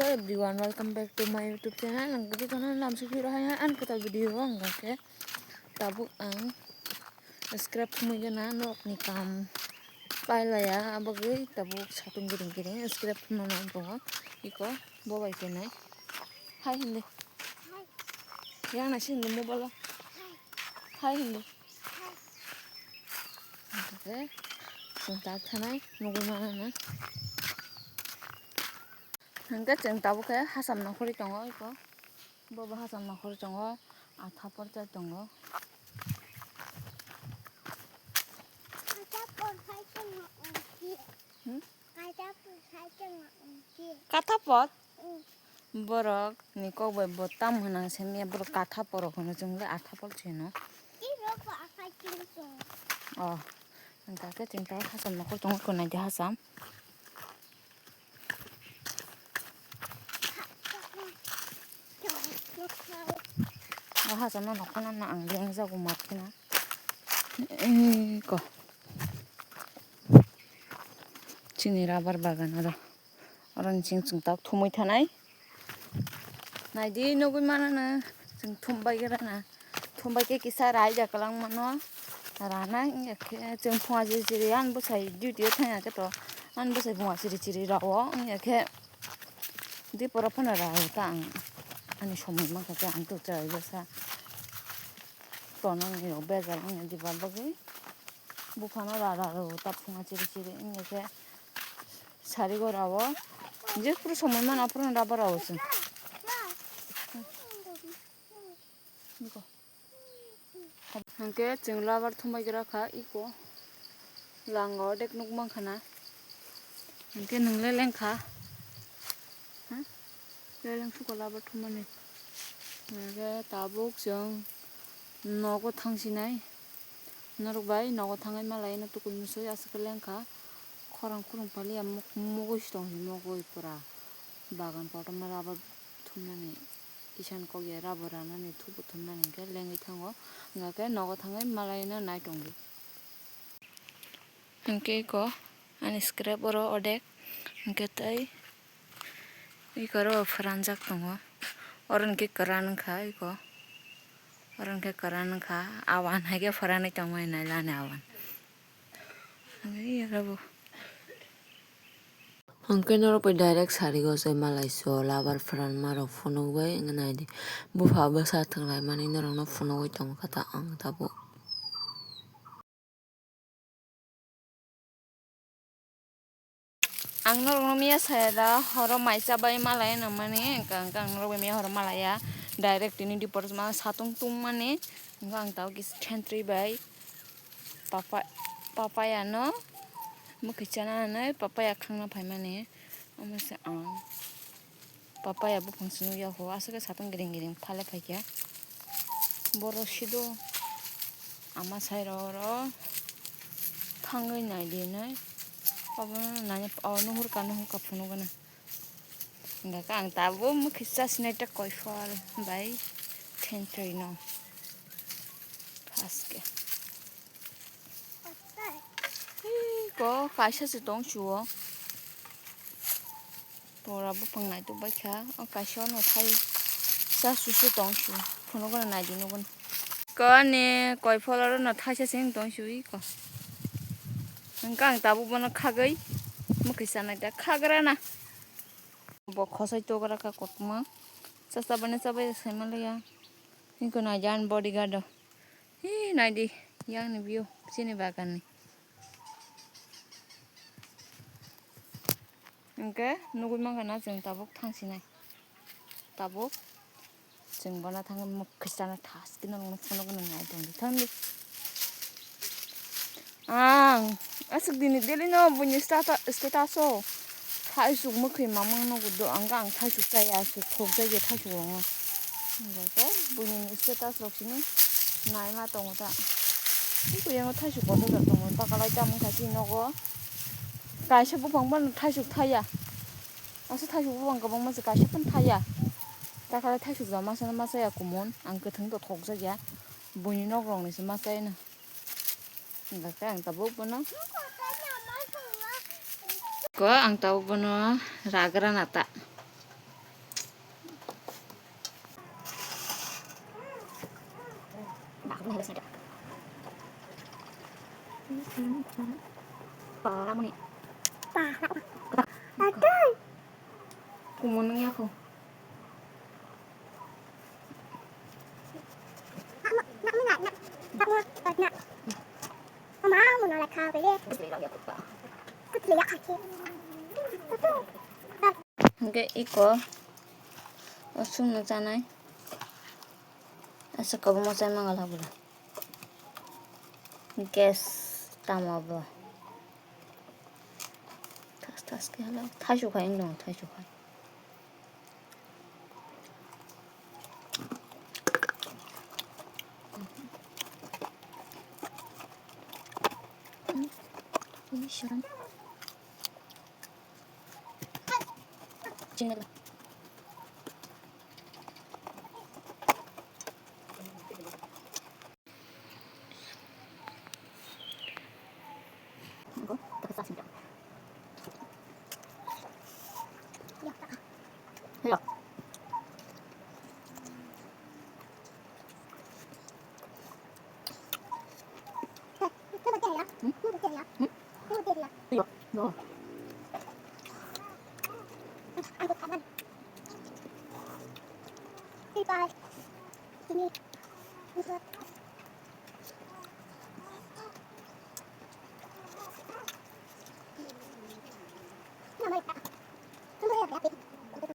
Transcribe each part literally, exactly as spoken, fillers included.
Hello everyone, welcome back to my YouTube channel. Ang khe jotono lamsok hiro hai ang kwtal video o ang khe tabuk ang scrap thumui gana norok ni kam pailaya abagwi tabuk satung gring gring scrap thumna nang tongo iko bo bai khe nai hai hindi yang nai sindi mobile o hai hindi. Hwnkhe chwng tak thanai nugwi mano na. Hwnkhe chwng tabuk khe hacham nokhorwi tongo iko. Bo bo hacham nokhorwi tongo, atha porchai tongo. Hmm? Kathapor? Borok ni kok bai bo tam hwnang se miya borok kathapor hwno chwng le athapor se hwno. Oh, hwnkha khe chwng tabuk hacham nokhor tongo, kunai de hacham. O hacham no nokhorno ang lengjago mat kheno. Eko. Chini rubber bagan oro. Oroni chwng chwng tak thumui thanai. Naidi nugwi mano no chwng thum bai gra na. Thum bai khe kisa rai da kwlwng mano. Ranai wngya khe chwng phunga chiri chiri ani bwsai duty o thangya khe to ani bwsai phunga chiri chiri rao wngya khe dipora phano rao ta ang ani somoi mankha khe ang to chwrai bwsa. Tonani rok bejal wngya diba bagwi buphano ra ra rw ta phunga chiri chiri wngya khe sari gora o je phuru somoi mano aphuru rubber rw se. Hwnkhe chwng rubber thumbai gra kha iko. Langa o dek nuk mankha na. Hwnkhe nwng le lengkha. Ha? Le leng sukha rubber thummani. Hwnkhe tabuk chwng nogo thangsinai. Norok bai nogo thangwi malai no tukui musui aswk khe lengkha. Khorang khurung paliya mugui si tong si mugui pura. Bagan kotorma rubber thumnani. Kisan kok ya rubber ranani thubo thumnani hwnkhe lengwi thango. Hwnkhe nogo thangwi malai no nai tongo. Hwnkhe iko ani scrap oro odek hwnkhe tei iko oro phoranjak tongo. Oro hwnkhe kwran wngkha iko. Oro hwnkhe kwran wngkha. Awan hai khe phoranwi tongmani nailani awan. Hwnkhe norok bai direct sari o se malai so labar pran ma rok phunuk bai wngwi naidi. Bupha bwsa thwng lai mani norok no phunugwi tongo kha ta ang tabuk. Ang norok no miya saya da horo mai chabai malai nang mani, hwnkhe ang norok bai miya horo malai ya direct tini dipor ma satung tung mani, hwnkhe ang tabuk kisa thentri bai. Papa, papaya no mwkhwi chana hinwi papaya khangna phaimani. Omo se ang papaya buphang se nukya ho, aswk khe satung gring gring phale phaikha. Boro sido ama sai rw rw thangwi naidi hinwi. Obo no nani o nuhur ka nuhur ka phunukgwna. Hwnkhe ang tabuk mwkhwi chasinai ta koiphol bai thentwi no. Phaske. Hii, ko kaisa se tong chuo. Pora buphang naituk bai kha. O kaisa no thai chasu se tong chuo. Phunukgwna naidi nukgwna. Ko ani koiphol oro no thaisa se tong chuo iko. Hwnkhe ang tabuk bono khagwi mwkhwi chanai ta khagra na. Bo khosai togra kha kotorma. Cha chabani chabai sai manliya. Hwnkhe naidi ani bodyguard o. Hi naidi yang ni view chini bagan ni. Hwnkhe nugwi mankha na chwng tabuk thangsinai. Tabuk. Chwng bono thangwi mwkhwi chana thas khe norokno phunukgwna nai tongdi thangdi. Ang aswk dini daily no buini stata-, status o thaisuk mwkhwi mamang nugo do, ang khe ang thaisuk chaya aswk khokjagya thaisuk rongo. Hwnkhe buini status rok sini naima tongo ta. Buyango thaisuk kotor rok tongo, takalai tamung kha chini nogo. Kaisa buphang bono thaisuk thaya. Aswk thaisuk buphang kwbangma se kaisa phano thaya. Takhala thaisuk jama sana ma chaya kumun. Ang kwthwng to thokjakya. Buini nok rokni se ma chayna. Hwnkhe ang tabuk bono. Ko ang tabuk bono ragra nata. Paramuni. Kumon nung yako. Hingke iko o sumno chanai. Asa kobo mochai mangala bwla. Gas tamo bo. Thas thas ke hala. Thaisu khai wng dong, thaisu khai.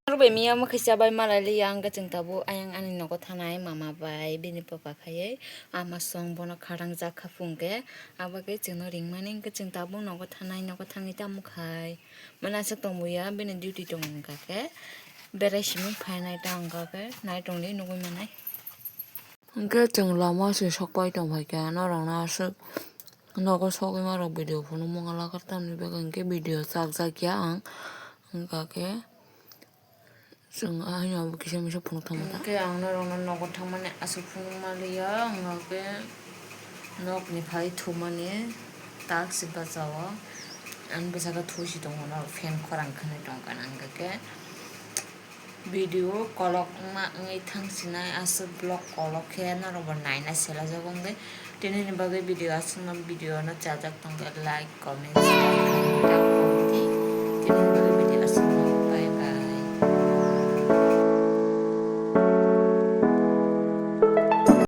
Rubemi omo khe chabai malai liya, ang khe chwng tabuk ayang ani nogo thanai mama bai bini papa khaiwi ama song bono kharang jak kha phung khe, abo khe chwngno ringmani, hwnkhe chwng tabuk nogo thanai, nogo thangwi tamo khai mwnaswk tongbuya, bini duty tongo wngkha khe berai simi phainai ta wngkha khe nai tongdi nugui manai. Hwnkhe chwng lama se sokpai tongphaikha, norokno aswk nogo sogwi ma rok video phunukmung alakar tamni bagwi hwnkhe video chakjakya ang, wngkha khe chwng haino abo kisa misa phunuk thangma ta. Hwnkhe ang norokno nogo thangmani aswk phunukma liya, wngkha khe nokni phai thumani tak se bachao, ani bwskango thusi tongo, fan khorang khwnwi tongkha, wngkha khe. Video kolok wngma wngwi thangsinai aswk vlog kolok khe norokbo naina selajago wngwi. Tinini bagwi video aswkno, video no chajak tongkhe like, comment, share, tinini bagwi